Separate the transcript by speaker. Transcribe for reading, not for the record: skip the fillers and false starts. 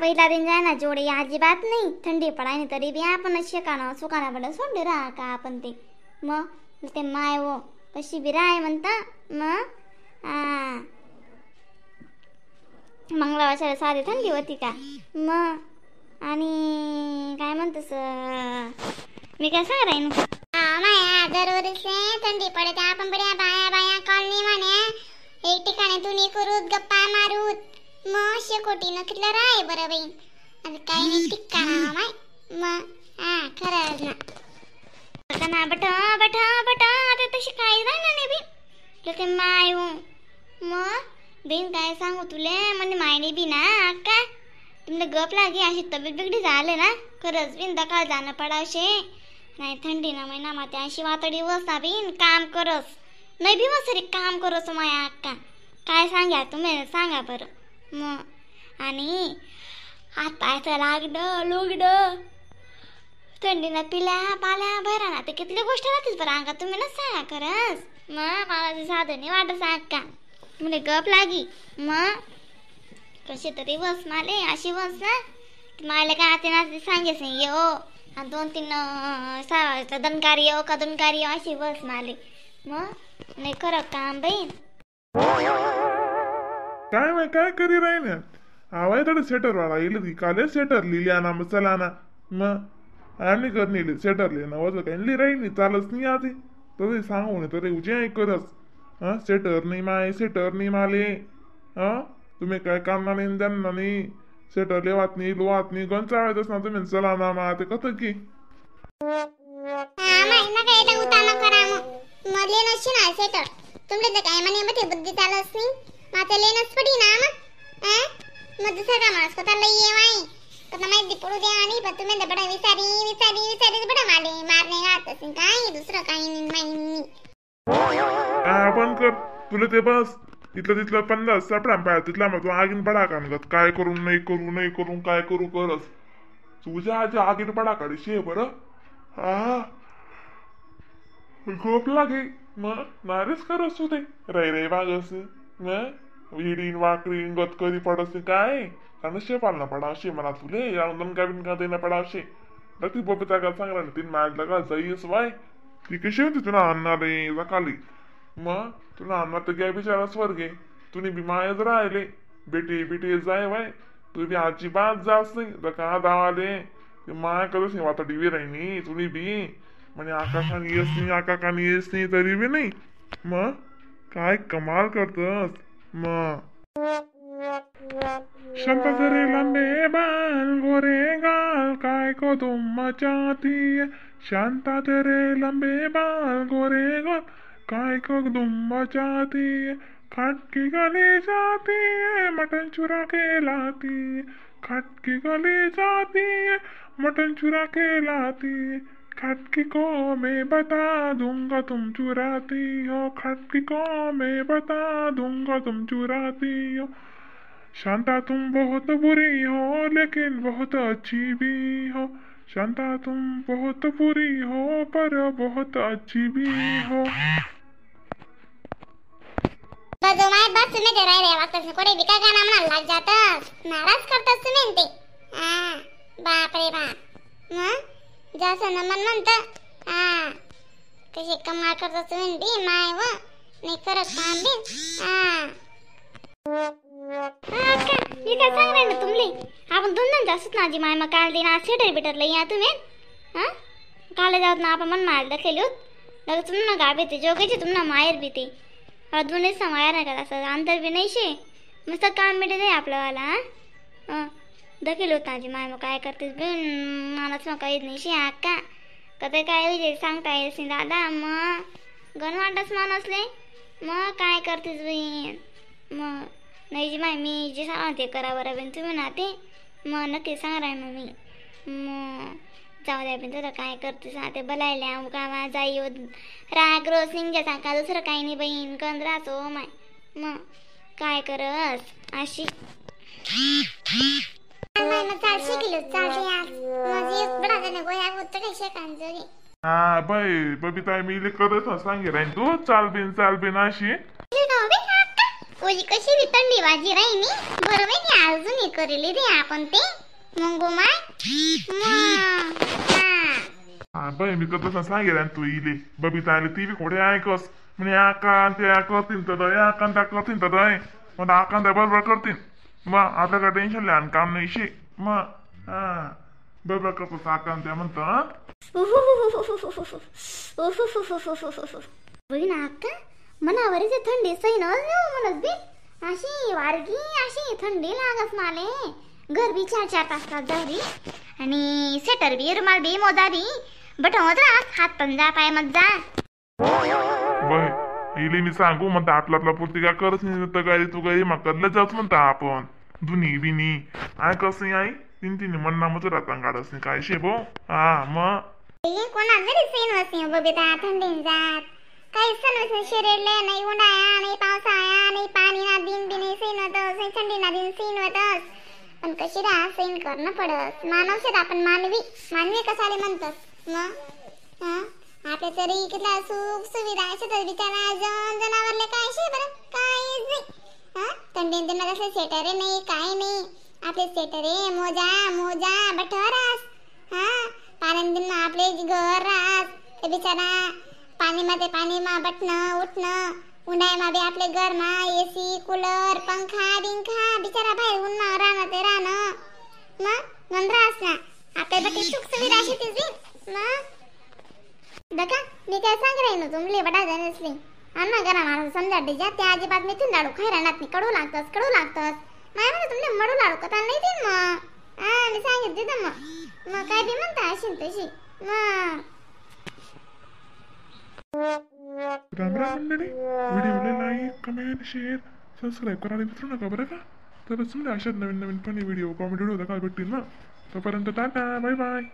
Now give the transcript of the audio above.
Speaker 1: पहिला दिन जाय ना जोडे अजिबात नाही थंडी पडाय नाही तरी बी आपण शेकाना सुकाना पडा सोडले राहा का आपण ते. मग ते माय हो कशी बी राय म्हणता. मग हा मंगळवारच्या साधी थंडी होती का. मग आणि काय म्हणतोस मी काय सांग राहीन.
Speaker 2: माया दरवर्षी थंडी पडते आपण बड्या बाया बाया कॉलनी म्हणे एक ठिकाणी तुनी करूत गप्पा मारूत मग शेकोटी कितलं राय बरं बाई. आणि काही नाही टिक्का ना माय. मग हा खरंच ना
Speaker 1: ना बटा बटा बटा आता तशी काय राहणार नाही बी ते माय हो. मग बिन काय सांगू तुले म्हणजे मायने बी ना अक्का तुमला गप लागे अशी तब्येत बिगडी झाले ना खरंच बिन दकाल जाणं पडावशे नाही थंडी ना महिना माते अशी वातडी वसा बिन काम करस नाही बी वसरी काम करस माया अक्का काय सांगा तुम्ही सांगा बरं. मग आणि हात पायचं लागडं लुगडं थंडीनं पिल्या पाल्या भरा ना ते कितली गोष्ट राहतेच बरं अंगा तुम्ही ना सांगा खरंच. मग मला ते साधं नाही वाटत अक्का म्हणजे गप लागी. मग कशी तरी बस माले अशी बस ना मला काय आता ना सांगेच नाही येओ आणि दोन तीन दनकारी येऊ का दनकारी येऊ अशी बस माले. मग नाही खरं काम बाई.
Speaker 3: काय माय काय करी राहील आवाय थोडं सेटर वाला येईल ती काले सेटर लिहिली आणा मग चला ना. मग आम्ही कर नेली सेटर लिहिना वजन काही राहील चालच नाही आधी तरी सांगू नाही तरी उजे करस. हा सेटर नाही माय सेटर नाही माले. हा तुम्ही काय काम नाही त्यांना नाही सेटर लेवात नाही लोवात नाही गण चाळतच ना तुम्ही चला ना मा ते कसं की
Speaker 2: सेटर तुमले तर काय म्हणे मग बुद्धी चालत नाही माते लेनच पडी ना मग. मग दुसरा का माणूस कथा लई ये माई कथा माहिती पडू द्या आणि पण तुम्ही बडा विचारी विचारी विचारी बडा माले मारणे घात असेल काय दुसरं काही नाही माई नाही.
Speaker 3: आपण कर तुला ते बस तिथलं तिथलं 50 सापडा पाय तिथला मग तू आगीन पडा का काय करू नाही करू नाही करू काय करू करस तुझ्या आजी आगीन पडा काढी शे बरं. हा गोप लागे मग नारेच करस तू ते रै रै वागस मग विडीन वाकडीन गत करी पडस काय कारण शे पालना पडावशे मला तुले दणका बिनका देणं पडावशे ती बबिता का सांगणार तीन मारला का जाईस वाय ती कशी होती तुला आणणार रे सकाळी. मग तुला आणणार तर घ्या बिचारा स्वर्गे तुम्ही बी मायच राहिले बेटी बिटी जाय वाय तू बी अजिबात जास नाही तर का धावाले ते माया करत नाही आता टीव्ही राहिनी तुम्ही बी म्हणजे आकाशाने येस नाही आकाशाने येस नाही तरी बी नाही. मग काय कमाल करतस. मग शांता तेरे लंबे बाल गोरे गाल काय को तुम मचाती है शांता तेरे लंबे बाल गोरे गाल काय को तुम मचाती है खाट की गली जाती है मटन चुरा के लाती है खाट की गली जाती है मटन चुरा के लाती है खटकी को मैं बता दूंगा तुम चुराती हो खटकी को मैं बता दूंगा तुम चुराती हो शांता तुम बहुत बुरी हो लेकिन बहुत अच्छी भी हो शांता तुम बहुत बुरी हो पर बहुत अच्छी भी हो.
Speaker 2: बस बस तुम्ही ते राहिले वागतास कोणी विका गाणं म्हणा लाग जातस नाराज करतस तुम्ही ते. हा बाप रे बाप. मग जसं नमन म्हणत हा कशी कमाल करतस तुम्ही बी my व नाही करत काम बी. हा
Speaker 1: मी काय सांग ना तुमले आपण दोन जण जास्त ना जी माय मग काल दिन आज सेटर बिटर लई या तुम्ही. हां काल जाऊत ना आपण मन मारलं खेळूत लगेच तुम्हाला गा भीते जोगायची तुम्हाला माहेर भीते दोन्ही माहेर नाही का असं अंतर बी नाही शे मस्त काम मिळते नाही आपल्यावाला. हां दखेल होत आजी माय मग काय करतेस बिन मलाच मग काहीच नाही शे अक्का कधी काय होईल सांगता येईल नाही दादा. मग गण वाटस मानसले मग काय करतेस बहीण. मग नाही जी माय मी जे सांगते करा बरं बिन तुम्ही ना ते मग नक्की सांग राय मग मी. मग जाऊ द्या बिन तुला काय करतेस ते बलायला कामा जाई राग रोज निघ्या सांगा दुसरं काही नाही बहीण कंद राहतो माय. मग काय करस अशी
Speaker 3: हा बाई बबिता मी करत सांगे राहीन तू चाल बिन अशी.
Speaker 2: ओजी कशी बी थंडी वाजी राहिनी बरोबर की अजून हे करेली रे आपण ते मंगो माय.
Speaker 3: हा बाई मी कसं सांगेल आणि तू इले बबिता आली ती बी कोठे ऐकस म्हणे आका त्या करतीन तर आका त्या करतीन तर मग आका त्या बरोबर करतीन मग आपल्या काय टेन्शन नाही आणि काम नाही शे मग हा बरोबर करतो आका त्या म्हणतो.
Speaker 1: बघ ना अक्का मनावरीच थंडी सही न म्हणत बी अशी वारगी अशी थंडी लागस माले घर बी 4 4 5 5 जाऊ आणि स्वेटर बी रुमाल बी मोजा बी बटवत राहत हात पण जा पाय मत जा.
Speaker 3: बघ इले मी सांगू म्हणता आपला आपला पुरती काय करत नाही तर गाडी तू गाडी मग कडलं जाऊच म्हणता आपण दुनी बिनी ऐकस नाही आई तीन तीन म्हणना मग राहता गाडस नाही काय शे भो. हा मग
Speaker 2: कोणा जरी सैन वसी बबिता थंडीन जात काही सण वसी शरीरले नाही उन्हाळा नाही पावसाळा नाही पाणी ना दिन बी नाही सैन होतस थंडी ना दिन सैन होतस पण कशी राहा सैन करणं पडस मानव शेत आपण मानवी मानवी कसाले म्हणतस मग. हा आपल्या तरी कितला सुख सुविधा शेतात बिचारा जन जनावरले काय शे बरं काहीच नाही. हा थंडीन त्यांना तसं स्वेटर नाही काय नाही आपले स्वेटर मोजा मोजा बठरास. हा पाणी आपले घर रास ते बिचारा पाणीमध्ये पाणीमा बटणं उठणं उन्हाळ्यामा बी आपले घरमा एसी कूलर पंखा बिंखा बिचारा बाहेर उन्हा राहणं ते राहणं मग मन रास ना आपल्या बटी सुख सुविधा शेतीच मग.
Speaker 1: दका मी काय सांग राहीन तुमले बडा जाणसली अण्णा घरा मला समजा डिजा त्या अजिबात मेथीन लाडू खाय राहणार नाही कडू लागतस कडू लागतस माय म्हणजे तुमले मडू लाडू कथा नाही देईन मग. हा मी सांगितले तर मग मग काय बी म्हणता अशी तशी मग.
Speaker 3: राम राम मंडळी, व्हिडिओला like comment share subscribe करायला विसरू नका बरं का. तरच तुम्हाला अशाच नवीन नवीन funny video comedy video दाखवायला भेटतील ना. तोपर्यंत tata bye bye.